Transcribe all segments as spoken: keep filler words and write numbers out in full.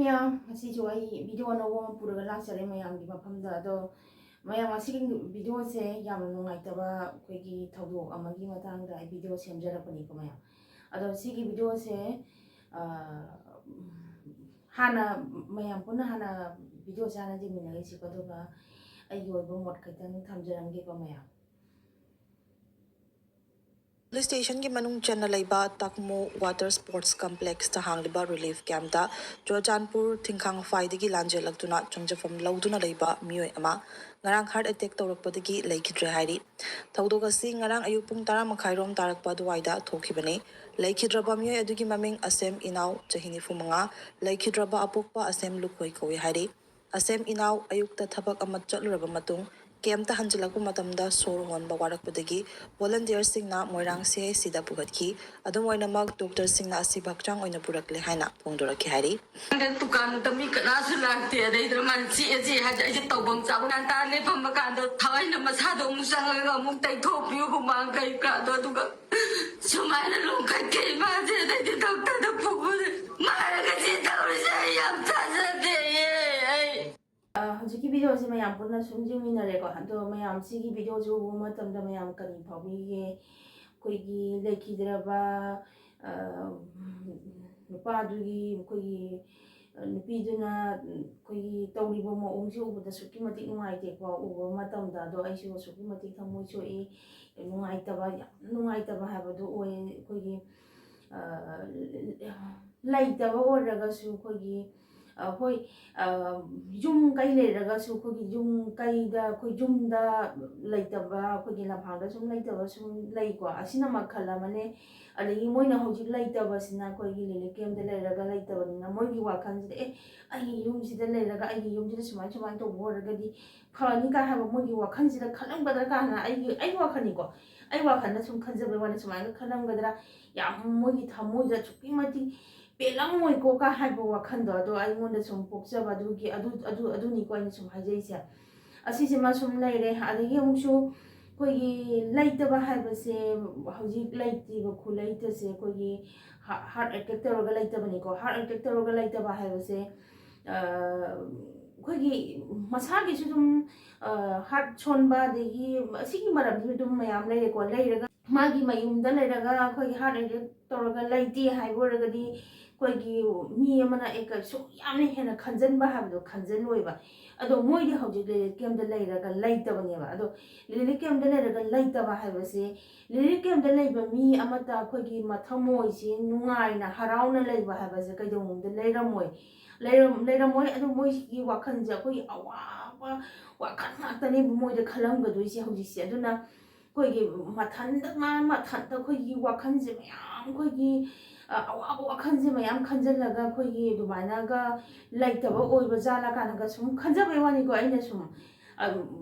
ꯃꯌꯥꯝ, ꯉꯁꯤꯁꯨ ꯑꯩ ꯚꯤꯗꯤꯑꯣ ꯑꯅꯧꯕ ꯑꯃ ꯄꯨꯔꯒ ꯂꯥꯛꯆꯔꯦ ꯃꯌꯥꯝꯒꯤ ꯃꯐꯝꯗ꯫ ꯑꯗꯣ ꯃꯌꯥꯝ, ꯉꯁꯤꯒꯤ ꯚꯤꯗꯤꯑꯣꯁꯦ ꯌꯥꯝꯅ ꯅꯨꯡꯉꯥꯏꯇꯕ ꯑꯩꯈꯣꯏꯒꯤ ꯊꯧꯗꯣꯛ ꯑꯃꯒꯤ ꯃꯇꯥꯡꯗ ꯑꯩ ꯚꯤꯗꯤꯑꯣ ꯁꯦꯝꯖꯔꯛꯄꯅꯤꯀꯣ ꯃꯌꯥꯝ꯫ ꯑꯗꯣ ꯁꯤꯒꯤ ꯚꯤꯗꯤꯑꯣꯁꯦ, ꯑ, ꯍꯥꯟꯅ ꯃꯌꯥꯝ ꯄꯨꯟꯅ ꯍꯥꯟꯅ ꯚꯤꯗꯤꯑꯣꯁꯦ ꯍꯥꯟꯅ ꯌꯦꯡꯃꯤꯟꯅꯔꯁꯤꯀꯣ, ꯑꯗꯨꯒ ꯑꯩꯒꯤ ꯑꯣꯏꯕ ꯃꯣꯠ ꯈꯤꯇꯪ ꯊꯝꯖꯔꯝꯒꯦꯀꯣ ꯃꯌꯥꯝ꯫ ꯄꯨꯂꯤꯁ ꯁ꯭ꯇꯦꯁꯟꯒꯤ ꯃꯅꯨꯡ ꯆꯟꯅ ꯂꯩꯕ ꯇꯥꯛꯃꯨ ꯋꯥꯇꯔ ꯁ꯭ꯄꯣꯔꯠꯁ ꯀꯝꯄ꯭ꯂꯦꯛꯁꯇ ꯍꯥꯡꯂꯤꯕ ꯔꯤꯂꯤꯐ ꯀꯦꯝꯞꯇ ꯆꯨꯔꯆꯥꯟꯄꯨꯔ ꯊꯤꯡꯈꯥꯡꯐꯥꯏꯗꯒꯤ ꯂꯥꯟꯖꯦꯜꯂꯛꯇꯨꯅ ꯆꯪꯖꯐꯝ ꯂꯧꯗꯨꯅ ꯂꯩꯕ ꯃꯤꯑꯣꯏ ꯑꯃ ꯉꯔꯥꯡ ꯍꯥꯔꯠ ꯑꯦꯇꯦꯛ ꯇꯧꯔꯛꯄꯗꯒꯤ ꯂꯩꯈꯤꯗ꯭ꯔꯦ ꯍꯥꯏꯔꯤ꯫ ꯊꯧꯗꯣꯛ ꯑꯁꯤ ꯉꯔꯥꯡ ꯑꯌꯨꯛ ꯄꯨꯡ ꯇꯔꯥ ꯃꯈꯥꯏꯔꯣꯝ ꯇꯥꯔꯛꯄ ꯑꯗꯨꯋꯥꯏꯗ ꯊꯣꯛꯈꯤꯕꯅꯤ꯫ ꯂꯩꯈꯤꯗ꯭ꯔꯕ ꯃꯤꯑꯣꯏ ꯑꯗꯨꯒꯤ ꯃꯃꯤꯡ ꯑꯁꯦꯝ ꯏꯅꯥꯎ, ꯆꯍꯤ ꯅꯤꯐꯨ ꯃꯉꯥ, ꯂꯩꯈꯤꯗ꯭ꯔꯕ ꯑꯄꯣꯛꯄ ꯑꯁꯦꯝ ꯂꯨꯈꯣꯏ ꯀꯧꯏ ꯍꯥꯏꯔꯤ꯫ ꯑꯁꯦꯝ ꯏꯅꯥꯎ ꯑꯌꯨꯛꯇ ꯊꯕꯛ ꯑꯃ ꯆꯠꯂꯨꯔꯕ ꯃꯇꯨꯡ ꯀꯦꯝꯞꯇ ꯍꯟꯖꯤꯜꯂꯛꯄ ꯃꯇꯝꯗ ꯁꯣꯔ ꯍꯣꯟꯕ ꯋꯥꯔꯛꯄꯗꯒꯤ ꯚꯣꯂꯟꯇꯤꯌꯔꯁꯤꯡꯅ ꯃꯣꯏꯔꯥꯡ ꯁꯤ ꯑꯩꯆ ꯁꯤꯗ ꯄꯨꯈꯠꯈꯤ꯫ ꯑꯗꯨꯝ ꯑꯣꯏꯅꯃꯛ, ꯗꯣꯛꯇꯔꯁꯤꯡꯅ ꯑꯁꯤꯕ ꯍꯛꯆꯥꯡ ꯑꯣꯏꯅ ꯄꯨꯔꯛꯂꯦ ꯍꯥꯏꯅ ꯐꯣꯡꯗꯣꯔꯛꯈꯤ ꯍꯥꯏꯔꯤ꯫ ꯗꯨꯀꯥꯟꯗ ꯃꯤ ꯀꯅꯥꯁꯨ ꯂꯥꯛꯇꯦ꯫ ꯑꯗꯩꯗ ꯃꯥꯅ ꯆꯤꯛꯑꯦ ꯆꯤꯛꯑꯦ ꯍꯥꯏꯗꯤ ꯑꯩꯁꯦ ꯇꯧꯐꯝ ꯆꯥꯐꯝ ꯒ꯭ꯌꯥꯟ ꯇꯥꯅ ꯂꯦꯞꯐꯝꯕ ꯀꯥꯟꯗ ꯊꯋꯥꯏꯅ ꯃꯁꯥꯗꯣ ꯑꯃꯨꯛ ꯆꯪꯉꯒ ꯑꯃꯨꯛ ꯇꯩꯊꯣꯛꯄꯤꯌꯨ ꯍꯨꯃꯥꯡ ꯀꯩꯀꯥꯗꯣ꯫ ꯑꯗꯨꯒ ꯁꯨꯃꯥꯏꯅ ꯂꯣꯡꯈꯠꯈꯤ ꯏꯃꯥꯁꯦ꯫ ꯑꯗꯩꯗꯤ ꯗꯣꯛꯇꯔꯗ ꯄꯨꯕꯗ ꯃꯥꯅ ꯉꯁꯤ ꯇꯧꯔꯤꯁꯦ ꯑꯩ ꯌꯥꯝ ꯊꯥꯖꯗꯦꯌꯦ꯫ ꯑꯩ ꯑ, ꯍꯧꯖꯤꯛꯀꯤ ꯚꯤꯗꯤꯑꯣꯁꯦ ꯃꯌꯥꯝ ꯄꯨꯟꯅ ꯁꯨꯝ ꯌꯦꯡꯃꯤꯟꯅꯔꯦꯀꯣ꯫ ꯑꯗꯣ ꯃꯌꯥꯝ ꯁꯤꯒꯤ ꯚꯤꯗꯤꯑꯣꯁꯦ ꯎꯕ ꯃꯇꯝꯗ ꯃꯌꯥꯝ ꯀꯔꯤ ꯐꯥꯎꯕꯤꯒꯦ? ꯑꯩꯈꯣꯏꯒꯤ ꯂꯩꯈꯤꯗ꯭ꯔꯕ, ꯑ, ꯅꯨꯄꯥꯗꯨꯒꯤ, ꯑꯩꯈꯣꯏꯒꯤ, ꯑ, ꯅꯨꯄꯤꯗꯨꯅ, ꯑꯩꯈꯣꯏꯒꯤ ꯇꯧꯔꯤꯕ ꯃꯑꯣꯡꯁꯦ ꯎꯕꯗ ꯑꯁꯨꯛꯀꯤ ꯃꯇꯤꯛ ꯅꯨꯡꯉꯥꯏꯇꯦꯀꯣ꯫ ꯎꯕ ꯃꯇꯝꯗ ꯑꯗꯣ ꯑꯩꯁꯨ ꯑꯁꯨꯛꯀꯤ ꯃꯇꯤꯛ ꯊꯃꯣꯏ ꯁꯣꯛꯏ, ꯅꯨꯡꯉꯥꯏꯇꯕ, ꯌꯥꯝ ꯅꯨꯡꯉꯥꯏꯇꯕ ꯍꯥꯏꯕꯗꯨ ꯑꯣꯏ꯫ ꯑꯩꯈꯣꯏꯒꯤ, ꯑ, ꯂꯩꯇꯕ ꯑꯣꯏꯔꯒꯁꯨ ꯑꯩꯈꯣꯏꯒꯤ, ꯑ, ꯍꯣꯏ, ꯑ, ꯌꯨꯝ ꯀꯩ ꯂꯩꯔꯒꯁꯨ ꯑꯩꯈꯣꯏꯒꯤ ꯌꯨꯝ ꯀꯩꯗ, ꯑꯩꯈꯣꯏ ꯌꯨꯝꯗ ꯂꯩꯇꯕ, ꯑꯩꯈꯣꯏꯒꯤ ꯂꯝꯍꯥꯡꯗ ꯁꯨꯝ ꯂꯩꯇꯕ ꯁꯨꯝ ꯂꯩꯀꯣ꯫ ꯑꯁꯤꯅ ꯃꯈꯜ ꯑꯃꯅꯦ꯫ ꯑꯗꯒꯤ ꯃꯣꯏꯅ ꯍꯧꯖꯤꯛ ꯂꯩꯇꯕꯁꯤꯅ ꯑꯩꯈꯣꯏꯒꯤ ꯔꯤꯂꯤꯐ ꯀꯦꯝꯞꯇ ꯂꯩꯔꯒ ꯂꯩꯇꯕꯅꯤꯅ ꯃꯣꯏꯒꯤ ꯋꯥꯈꯜꯁꯤꯗ, "ꯑꯦ, ꯑꯩꯒꯤ ꯌꯨꯝꯁꯤꯗ ꯂꯩꯔꯒ ꯑꯩꯒꯤ ꯌꯨꯝꯁꯤꯗ ꯁꯨꯃꯥꯏ ꯁꯨꯃꯥꯏꯅ ꯇꯧꯕ ꯑꯣꯏꯔꯒꯗꯤ ꯐꯅꯤ" ꯀꯥꯏ ꯍꯥꯏꯕ ꯃꯣꯏꯒꯤ ꯋꯥꯈꯜꯁꯤꯗ ꯈꯜꯂꯝꯒꯗ꯭ꯔꯥ ꯀꯥꯏꯅ ꯑꯩꯒꯤ, ꯑꯩꯒꯤ ꯋꯥꯈꯜꯅꯤꯀꯣ꯫ ꯑꯩ ꯋꯥꯈꯜꯗ ꯁꯨꯝ ꯈꯟꯖꯕꯩ ꯋꯥꯅꯤ, ꯁꯨꯃꯥꯏꯅ ꯈꯜꯂꯝꯒꯗ꯭ꯔꯥ, ꯌꯥꯝ ꯃꯣꯏꯒꯤ ꯊꯃꯣꯏꯗ ꯑꯁꯨꯛꯀꯤ ꯃꯇꯤꯛ ꯄꯦꯜꯂꯝꯃꯣꯏꯀꯣ ꯀꯥ ꯍꯥꯏꯕ ꯋꯥꯈꯜꯗꯣ, ꯑꯗꯣ ꯑꯩꯉꯣꯟꯗ ꯁꯨꯝ ꯄꯣꯛꯆꯕ ꯑꯗꯨꯒꯤ, ꯑꯗꯨ, ꯑꯗꯨ, ꯑꯗꯨꯅꯤꯀꯣ ꯑꯩꯅ ꯁꯨꯝ ꯍꯥꯏꯖꯩꯁꯦ꯫ ꯑꯁꯤꯁꯤꯃ ꯁꯨꯝ ꯂꯩꯔꯦ꯫ ꯑꯗꯒꯤ ꯑꯃꯨꯛꯁꯨ ꯑꯩꯈꯣꯏꯒꯤ ꯂꯩꯇꯕ ꯍꯥꯏꯕꯁꯦ, ꯍꯧꯖꯤꯛ ꯂꯩꯇ꯭ꯔꯤꯕ ꯈꯨꯂꯩꯇꯁꯦ ꯑꯩꯈꯣꯏꯒꯤ ꯍꯥꯔꯠ ꯑꯦꯇꯦꯛ ꯇꯧꯔꯒ ꯂꯩꯇꯕꯅꯤꯀꯣ꯫ ꯍꯥꯔꯠ ꯑꯦꯇꯦꯛ ꯇꯧꯔꯒ ꯂꯩꯇꯕ ꯍꯥꯏꯕꯁꯦ, ꯑꯩꯈꯣꯏꯒꯤ ꯃꯁꯥꯒꯤꯁꯨ ꯑꯗꯨꯝ ꯍꯥꯔꯠ ꯁꯣꯟꯕ, ꯑꯗꯒꯤ ꯑꯁꯤꯒꯤ ꯃꯔꯝꯁꯨ ꯑꯗꯨꯝ ꯃꯌꯥꯝ ꯂꯩꯔꯦꯀꯣ꯫ ꯂꯩꯔꯒ ꯃꯥꯒꯤ ꯃꯌꯨꯝꯗ ꯂꯩꯔꯒ ꯑꯩꯈꯣꯏꯒꯤ ꯍꯥꯔꯠ ꯑꯦꯇꯦꯛ ꯇꯧꯔꯒ ꯂꯩꯇꯦ ꯍꯥꯏꯕ ꯑꯣꯏꯔꯒꯗꯤ, ꯑꯩꯈꯣꯏꯒꯤ ꯃꯤ ꯑꯃꯅ ꯑꯦ ꯀꯩꯁꯨ ꯌꯥꯝꯅ ꯍꯦꯟꯅ ꯈꯟꯖꯟꯕ ꯍꯥꯏꯕꯗꯣ ꯈꯟꯖꯜꯂꯣꯏꯕ꯫ ꯑꯗꯣ ꯃꯣꯏꯗꯤ ꯍꯧꯖꯤꯛ ꯔꯤꯂꯤꯐ ꯀꯦꯝꯞꯇ ꯂꯩꯔꯒ ꯂꯩꯇꯕꯅꯦꯕ꯫ ꯑꯗꯣ ꯔꯤꯂꯤꯐ ꯀꯦꯝꯞꯇ ꯂꯩꯔꯒ ꯂꯩꯇꯕ ꯍꯥꯏꯕꯁꯦ, ꯔꯤꯂꯤꯐ ꯀꯦꯝꯞꯇ ꯂꯩꯕ ꯃꯤ ꯑꯃꯠꯇ ꯑꯩꯈꯣꯏꯒꯤ ꯃꯊꯃꯣꯏꯁꯤ ꯅꯨꯡꯉꯥꯏꯅ ꯍꯔꯥꯎꯅ ꯂꯩꯕ ꯍꯥꯏꯕꯁꯦ ꯀꯩꯗꯧꯅꯨꯡꯗ ꯂꯩꯔꯝꯃꯣꯏ꯫ ꯂꯩꯔꯝ-, ꯂꯩꯔꯝꯃꯣꯏ꯫ ꯑꯗꯨ ꯃꯣꯏꯒꯤ ꯋꯥꯈꯜꯁꯦ ꯑꯩꯈꯣꯏꯒꯤ ꯑꯋꯥꯕ ꯋꯥꯈꯜ ꯉꯥꯛꯇꯅꯦꯕ ꯃꯣꯏꯗ ꯈꯜꯂꯝꯒꯗꯣꯏꯁꯦ ꯍꯧꯖꯤꯛꯁꯦ꯫ ꯑꯗꯨꯅ ꯑꯩꯈꯣꯏꯒꯤ ꯃꯊꯟꯇ, ꯃꯥ ꯃꯊꯟꯇ ꯑꯩꯈꯣꯏꯒꯤ ꯋꯥꯈꯜꯁꯦ ꯃꯌꯥꯝ, ꯑꯩꯈꯣꯏꯒꯤ, ꯑ, ꯑꯋꯥꯕ ꯋꯥꯈꯜꯁꯦ ꯃꯌꯥꯝ ꯈꯟꯖꯜꯂꯒ ꯑꯩꯈꯣꯏꯒꯤ ꯑꯗꯨꯃꯥꯏꯅꯒ ꯂꯩꯇꯕ ꯑꯣꯏꯕ ꯖꯥꯠꯂ ꯀꯥꯏꯅꯒ ꯁꯨꯝ ꯈꯟꯖꯕꯩ ꯋꯥꯅꯤꯀꯣ꯫ ꯑꯩꯅ ꯁꯨꯝ, ꯑ,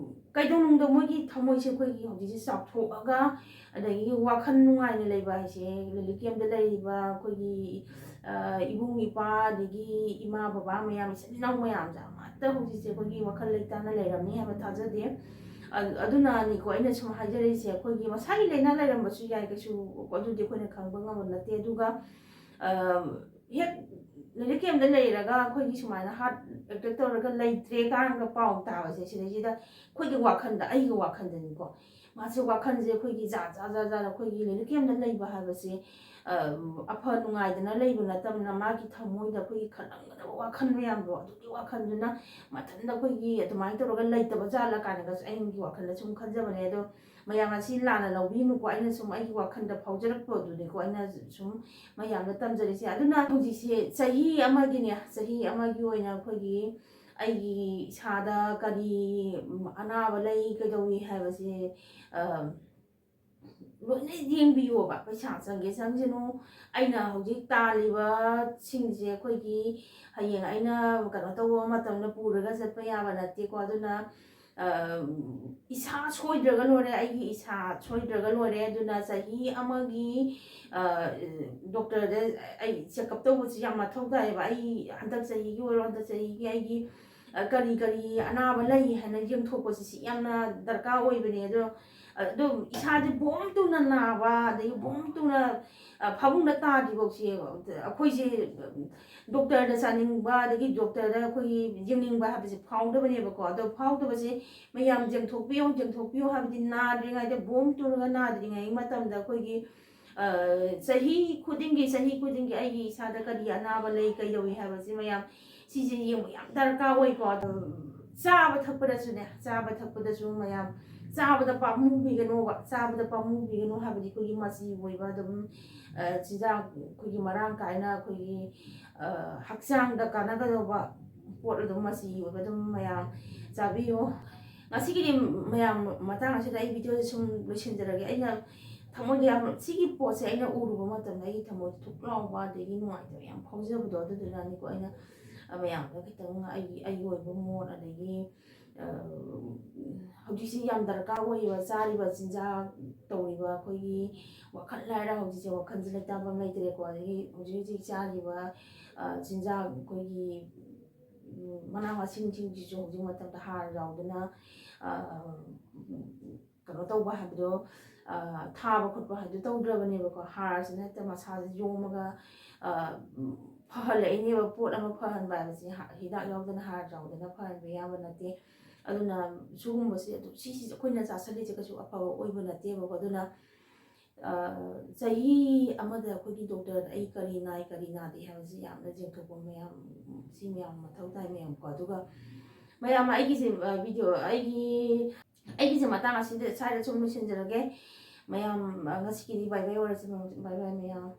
ꯀꯩꯗꯧꯅꯨꯡꯗ ꯃꯣꯏꯒꯤ ꯊꯃꯣꯏꯁꯦ ꯑꯩꯈꯣꯏꯒꯤ ꯍꯧꯖꯤꯛꯁꯦ ꯆꯥꯎꯊꯣꯛꯑꯒ, ꯑꯗꯒꯤ ꯋꯥꯈꯜ ꯅꯨꯡꯉꯥꯏꯅ ꯂꯩꯕ ꯍꯥꯏꯁꯦ ꯔꯤꯂꯤꯐ ꯀꯦꯝꯞꯇ ꯂꯩꯔꯤꯕ ꯑꯩꯈꯣꯏꯒꯤ, ꯑ, ꯏꯕꯨꯡ ꯏꯄꯥ, ꯑꯗꯒꯤ ꯏꯃꯥ ꯕꯕꯥ ꯃꯌꯥꯝ, ꯏꯆꯤꯟ ꯏꯅꯥꯎ ꯃꯌꯥꯝꯁꯦ ꯑꯃꯠꯇ ꯍꯧꯖꯤꯛꯁꯦ ꯑꯩꯈꯣꯏꯒꯤ ꯋꯥꯈꯜ ꯂꯩꯇꯥꯅ ꯂꯩꯔꯝꯅꯤ ꯍꯥꯏꯕ ꯊꯥꯖꯗꯦ꯫ ꯑ-, ꯑꯗꯨꯅꯅꯤꯀꯣ ꯑꯩꯅ ꯁꯨꯝ ꯍꯥꯏꯖꯔꯤꯁꯦ꯫ ꯑꯩꯈꯣꯏꯒꯤ ꯃꯁꯥꯒꯤ ꯂꯥꯏꯅꯥ ꯂꯩꯔꯝꯕꯁꯨ ꯌꯥꯏ, ꯀꯩꯁꯨ ꯑꯗꯨꯗꯤ ꯑꯩꯈꯣꯏꯅ ꯈꯪꯕ ꯉꯝꯕ ꯅꯠꯇꯦ꯫ ꯑꯗꯨꯒ, ꯑ, ꯍꯦꯛ ꯔꯤꯂꯤꯐ ꯀꯦꯝꯞꯇ ꯂꯩꯔꯒ ꯑꯩꯈꯣꯏꯒꯤ ꯁꯨꯃꯥꯏꯅ ꯍꯥꯔꯠ ꯑꯦꯇꯦꯛ ꯇꯧꯔꯒ ꯂꯩꯇ꯭ꯔꯦ ꯀꯥꯏꯅꯒ ꯄꯥꯎ ꯇꯥꯕꯁꯦ, ꯁꯤꯗꯩꯁꯤꯗ ꯑꯩꯈꯣꯏꯒꯤ ꯋꯥꯈꯜꯗ, ꯑꯩꯒꯤ ꯋꯥꯈꯜꯗꯅꯤꯀꯣ, ꯃꯥꯁꯦ ꯋꯥꯈꯜꯁꯦ ꯑꯩꯈꯣꯏꯒꯤ ꯖꯥꯠ ꯖꯥꯠ ꯖꯥꯠ ꯖꯥꯠ, ꯑꯩꯈꯣꯏꯒꯤ ꯔꯤꯂꯤꯐ ꯀꯦꯝꯞꯇ ꯂꯩꯕ ꯍꯥꯏꯕꯁꯦ, ꯑ, ꯑꯐ ꯅꯨꯡꯉꯥꯏꯗꯅ ꯂꯩꯕ ꯅꯠꯇꯕꯅ, ꯃꯥꯒꯤ ꯊꯃꯣꯏꯗ ꯑꯩꯈꯣꯏꯒꯤ ꯈꯜꯂꯝꯒꯗꯕ ꯋꯥꯈꯜ ꯃꯌꯥꯝꯗꯣ, ꯑꯗꯨꯒꯤ ꯋꯥꯈꯜꯗꯨꯅ ꯃꯊꯟꯇ ꯑꯩꯈꯣꯏꯒꯤ ꯑꯗꯨꯃꯥꯏꯅ ꯇꯧꯔꯒ ꯂꯩꯇꯕ ꯖꯥꯠꯂ ꯀꯥꯏꯅꯒꯁꯨ ꯑꯩꯒꯤ ꯋꯥꯈꯜꯗ ꯁꯨꯝ ꯈꯟꯖꯕꯅꯦ꯫ ꯑꯗꯣ ꯃꯌꯥꯝ ꯑꯁꯤ ꯂꯥꯟꯅ ꯂꯧꯕꯤꯅꯨꯀꯣ, ꯑꯩꯅ ꯁꯨꯝ ꯑꯩꯒꯤ ꯋꯥꯈꯜꯗ ꯐꯥꯎꯖꯔꯛꯄ ꯑꯗꯨꯅꯤꯀꯣ ꯑꯩꯅ ꯁꯨꯝ ꯃꯌꯥꯝꯗ ꯇꯝꯖꯔꯤꯁꯦ꯫ ꯑꯗꯨꯅ ꯍꯧꯖꯤꯛꯁꯦ ꯆꯍꯤ ꯑꯃꯒꯤꯅꯦ, ꯆꯍꯤ ꯑꯃꯒꯤ ꯑꯣꯏꯅ ꯑꯩꯈꯣꯏꯒꯤ ꯑꯩꯒꯤ ꯏꯁꯥꯗ ꯀꯔꯤ, ꯎꯝ, ꯑꯅꯥꯕ ꯂꯩ, ꯀꯩꯗꯧꯏ ꯍꯥꯏꯕꯁꯦ, ꯑ, ꯂꯣꯏꯅ ꯌꯦꯡꯕꯤꯌꯣꯕ꯫ ꯄꯩꯁꯥ ꯆꯪꯒꯦ ꯆꯪꯁꯅꯨ, ꯑꯩꯅ ꯍꯧꯖꯤꯛ ꯇꯥꯜꯂꯤꯕꯁꯤꯡꯁꯦ ꯑꯩꯈꯣꯏꯒꯤ ꯍꯌꯦꯡ ꯑꯩꯅ ꯀꯩꯅꯣ ꯇꯧꯕ ꯃꯇꯝꯗ ꯄꯨꯔꯒ ꯆꯠꯄ ꯌꯥꯕ ꯅꯠꯇꯦꯀꯣ꯫ ꯑꯗꯨꯅ, ꯑ, ꯏꯁꯥ ꯁꯣꯏꯗ꯭ꯔꯒ ꯂꯣꯏꯔꯦ, ꯑꯩꯒꯤ ꯏꯁꯥ ꯁꯣꯏꯗ꯭ꯔꯒ ꯂꯣꯏꯔꯦ꯫ ꯑꯗꯨꯅ ꯆꯍꯤ ꯑꯃꯒꯤ, ꯑ, ꯗꯣꯛꯇꯔꯗ ꯑꯩ ꯆꯦꯛꯑꯞ ꯇꯧꯕꯁꯤ ꯌꯥꯝ ꯃꯊꯧ ꯇꯥꯏꯌꯦꯕ꯫ ꯑꯩ ꯍꯟꯗꯛ ꯆꯍꯤꯒꯤ ꯑꯣꯏꯔꯣ, ꯍꯟꯗꯛ ꯆꯍꯤꯒꯤ ꯑꯩꯒꯤ, ꯑ, ꯀꯔꯤ ꯀꯔꯤ ꯑꯅꯥꯕ ꯂꯩ ꯍꯥꯏꯅ ꯌꯦꯡꯊꯣꯛꯄꯁꯤ ꯁꯤ ꯌꯥꯝꯅ ꯗꯔꯀꯥꯔ ꯑꯣꯏꯕꯅꯦ꯫ ꯑꯗꯣ ꯑꯗꯨꯝ ꯏꯁꯥꯁꯦ ꯕꯣꯝ ꯇꯨꯅ ꯅꯥꯕ, ꯑꯗꯒꯤ ꯕꯣꯝ ꯇꯨꯅ, ꯑ, ꯐꯃꯨꯡꯗ ꯇꯥꯗ꯭ꯔꯤꯐꯥꯎꯁꯦ ꯑꯩꯈꯣꯏꯁꯦ, ꯎꯝ, ꯗꯣꯛꯇꯔꯗ ꯆꯥꯅꯤꯡꯕ, ꯑꯗꯒꯤ ꯗꯣꯛꯇꯔꯗ ꯑꯩꯈꯣꯏꯒꯤ ꯌꯦꯡꯅꯤꯡꯕ ꯍꯥꯏꯕꯁꯦ ꯐꯥꯎꯗꯕꯅꯦꯕꯀꯣ꯫ ꯑꯗꯣ ꯐꯥꯎꯗꯕꯁꯦ ꯃꯌꯥꯝ ꯌꯦꯡꯊꯣꯛꯄꯤꯌꯨ, ꯌꯦꯡꯊꯣꯛꯄꯤꯌꯨ ꯍꯥꯏꯕꯗꯤ ꯅꯥꯗ꯭ꯔꯤꯉꯩꯗ, ꯕꯣꯝ ꯇꯨꯔꯒ ꯅꯥꯗ꯭ꯔꯤꯉꯩ ꯃꯇꯝꯗ ꯑꯩꯈꯣꯏꯒꯤ, ꯑ, ꯆꯍꯤ ꯈꯨꯗꯤꯡꯒꯤ, ꯆꯍꯤ ꯈꯨꯗꯤꯡꯒꯤ ꯑꯩꯒꯤ ꯏꯁꯥꯗ ꯀꯔꯤ ꯑꯅꯥꯕ ꯂꯩ, ꯀꯩꯗꯧꯏ ꯍꯥꯏꯕꯁꯤ ꯃꯌꯥꯝ ꯁꯤꯁꯦ ꯌꯦꯡꯕ ꯌꯥꯝ ꯗꯔꯀꯥꯔ ꯑꯣꯏꯀꯣ꯫ ꯑꯗꯣ ꯆꯥꯕ ꯊꯛꯄꯗꯁꯨꯅꯦ, ꯆꯥꯕ ꯊꯛꯄꯗꯁꯨ ꯃꯌꯥꯝ ꯆꯥꯕꯗ ꯄꯥꯝꯃꯨꯕꯤꯒꯅꯣꯕ꯫ ꯆꯥꯕꯗ ꯄꯥꯝꯃꯨꯕꯤꯒꯅꯣ ꯍꯥꯏꯕꯗꯤ ꯑꯩꯈꯣꯏꯒꯤ ꯃꯆꯤ ꯑꯣꯏꯕ ꯑꯗꯨꯝ, ꯑ, ꯆꯤꯟꯖꯥꯛ ꯑꯩꯈꯣꯏꯒꯤ ꯃꯔꯥꯡ ꯀꯥꯏꯅ ꯑꯩꯈꯣꯏꯒꯤ, ꯑ, ꯍꯛꯆꯥꯡꯗ ꯀꯥꯟꯅꯒꯗꯧꯕ ꯄꯣꯠ ꯑꯗꯨꯝ ꯃꯆꯤ ꯑꯣꯏꯕ ꯑꯗꯨꯝ ꯃꯌꯥꯝ ꯆꯥꯕꯤꯌꯨ꯫ ꯉꯁꯤꯒꯤꯗꯤ ꯃꯌꯥꯝ ꯃꯇꯥꯡ ꯑꯁꯤꯗ ꯑꯩ ꯚꯤꯗꯤꯑꯣꯁꯦ ꯁꯨꯝ ꯂꯣꯏꯁꯤꯟꯖꯔꯒꯦ꯫ ꯑꯩꯅ ꯊꯃꯣꯏꯗ ꯌꯥꯝ, ꯁꯤꯒꯤ ꯄꯣꯠꯁꯦ ꯑꯩꯅ ꯎꯔꯨꯕ ꯃꯇꯝꯗ ꯑꯩꯒꯤ ꯊꯃꯣꯏꯗ ꯊꯨꯛ ꯂꯥꯎꯕ ꯑꯗꯒꯤ ꯅꯨꯡꯉꯥꯏꯇꯕ ꯌꯥꯝ ꯐꯥꯎꯖꯕꯗꯣ, ꯑꯗꯨꯗꯨꯅꯅꯤꯀꯣ ꯑꯩꯅ, ꯑ, ꯃꯌꯥꯝꯗ ꯈꯤꯇꯪ ꯑꯩꯒꯤ, ꯑꯩꯒꯤ ꯑꯣꯏꯕ ꯃꯣꯠ ꯑꯗꯒꯤ, ꯑ, ꯍꯧꯖꯤꯛꯁꯤ ꯌꯥꯝ ꯗꯔꯀꯥꯔ ꯑꯣꯏꯌꯦꯕ ꯆꯥꯔꯤꯕ ꯆꯤꯟꯖꯥꯛ, ꯇꯧꯔꯤꯕ ꯑꯩꯈꯣꯏꯒꯤ ꯋꯥꯈꯜ ꯍꯥꯏꯔ ꯍꯧꯖꯤꯛꯁꯦ ꯋꯥꯈꯜꯁꯦ ꯂꯩꯇꯥꯐꯝ ꯂꯩꯇ꯭ꯔꯦꯀꯣ꯫ ꯑꯗꯒꯤ ꯍꯧꯖꯤꯛ ꯍꯧꯖꯤꯛ ꯆꯥꯔꯤꯕ, ꯑ, ꯆꯤꯟꯖꯥꯛ ꯑꯩꯈꯣꯏꯒꯤ, ꯎꯝ, ꯃꯅꯥ ꯃꯁꯤꯡꯁꯤꯡꯁꯤꯁꯨ ꯍꯧꯖꯤꯛ ꯃꯇꯝꯗ ꯍꯥꯔ ꯌꯥꯎꯗꯅ, ꯑ, ꯀꯩꯅꯣ ꯇꯧꯕ ꯍꯥꯏꯕꯗꯣ, ꯑ, ꯊꯥꯕ ꯈꯣꯠꯄ ꯍꯥꯏꯕꯗꯣ ꯇꯧꯗ꯭ꯔꯕꯅꯦꯕꯀꯣ꯫ ꯍꯥꯔꯁꯤꯅ ꯍꯦꯛꯇ ꯃꯁꯥꯁꯦ ꯌꯣꯝꯃꯒ, ꯑ, ꯐꯍꯜꯂꯛꯏꯅꯦꯕ꯫ ꯄꯣꯠ ꯑꯃ ꯐꯍꯟꯕ ꯍꯥꯏꯕꯁꯦ ꯍꯥ-, ꯍꯤꯗꯥꯛ ꯌꯥꯎꯗꯅ, ꯍꯥꯔ ꯌꯥꯎꯗꯅ ꯐꯍꯟꯕ ꯌꯥꯕ ꯅꯠꯇꯦ꯫ ꯑꯗꯨꯅ ꯁꯤꯒꯨꯝꯕꯁꯦ ꯑꯗꯨꯝ, ꯁꯤꯁꯤꯁꯦ ꯑꯩꯈꯣꯏꯅ ꯆꯥꯁꯜꯂꯤꯁꯦ ꯀꯩꯁꯨ ꯑꯐꯕ ꯑꯣꯏꯕ ꯅꯠꯇꯦꯕꯀꯣ꯫ ꯑꯗꯨꯅ, ꯑ, ꯆꯍꯤ ꯑꯃꯗ ꯑꯩꯈꯣꯏꯒꯤ ꯗꯣꯛꯇꯔꯗ ꯑꯩ ꯀꯔꯤ ꯅꯥꯏ, ꯀꯔꯤ ꯅꯥꯗꯦ ꯍꯥꯏꯕꯁꯤ ꯌꯥꯝꯅ ꯌꯦꯡꯊꯣꯛꯄ ꯃꯌꯥꯝ, ꯁꯤ ꯃꯌꯥꯝ ꯃꯊꯧ ꯇꯥꯏ ꯃꯌꯥꯝꯀꯣ꯫ ꯑꯗꯨꯒ ꯃꯌꯥꯝ, ꯑꯩꯒꯤꯁꯦ, ꯑ, ꯚꯤꯗꯤꯑꯣ, ꯑꯩꯒꯤ, ꯑꯩꯒꯤꯁꯦ ꯃꯇꯥꯡ ꯑꯁꯤꯗ, ꯁ꯭ꯋꯥꯏꯗ ꯁꯨꯝ ꯂꯣꯏꯁꯤꯟꯖꯔꯒꯦ꯫ ꯃꯌꯥꯝ, ꯑ, ꯉꯁꯤꯒꯤꯗꯤ bye bye ꯑꯣꯏꯔꯁꯤ, bye bye ꯃꯌꯥꯝ꯫